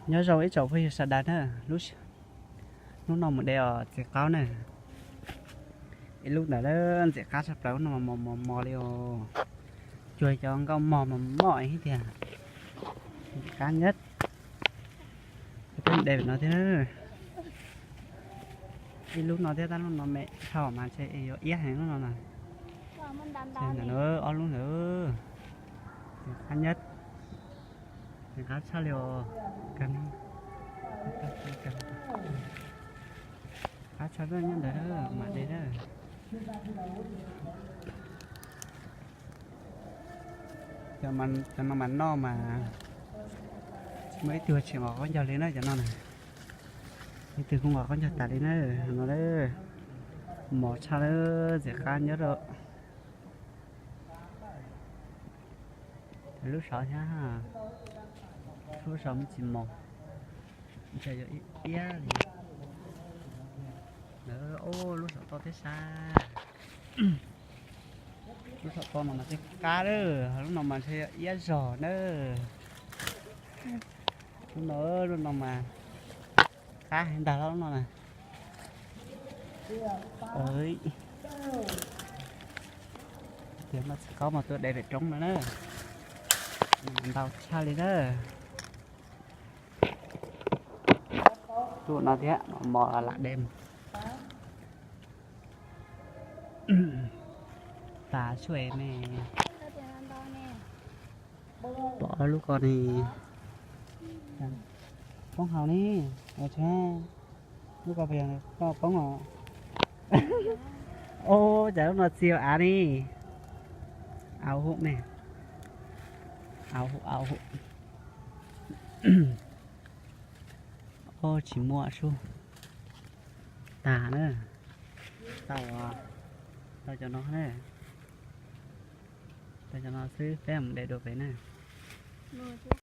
Nyob zoo ib tsoom phooj ywg sawv daws na, lub, hnub no mus de os txiv qaub na. Ib lub ntawd ntxim qab tshaj plaws, lub no mos mos mos li os. Cuag cov nkauj mog mos mos ib tiag. Ntxim qab nyab. Peb de pem no thiab. Ib lub no thiab, tab lub no me dhau mas ntshe yuav iab heev lub no na. Ntawm no ob lub ntawd. Ntxim qab nyab. Ntxim qab tshaj li os. Qab tshaj nyob ntawd mam de na. Cov no mas noj mas tsis muaj ib tug tsis nqos qaub ncaug li na cov no na. Ib tug kuj nqos qaub ncaug tas li na. No mos tshaj lawm, ntxim qab nyab lawm. Lub saud thiab, lub saud me tsis mos, ntshe yuav iab li. Lawv, lub saum toj thiab sab. Lub saum toj no mas thiaj qab lawm, lub no mas ntshe yuav iab zog na. Lub no, lub no mas qab heev ntag lub no na. Tias no txiv qaub mas tuaj de pem roob no na. Ntau tshaj li na. Tuaj no thiab, mos lam de. Tas suj me. Pom lub ko ne. Poob hauv ne. Lub ko poob os. Ub, cas lub no txiv av ne. Au hum me. Au hum, au hum. Ub, tsis muaj sub. Tas na. Tau, tau cov no na. Tau cov no xwb peb mus de dua pem na.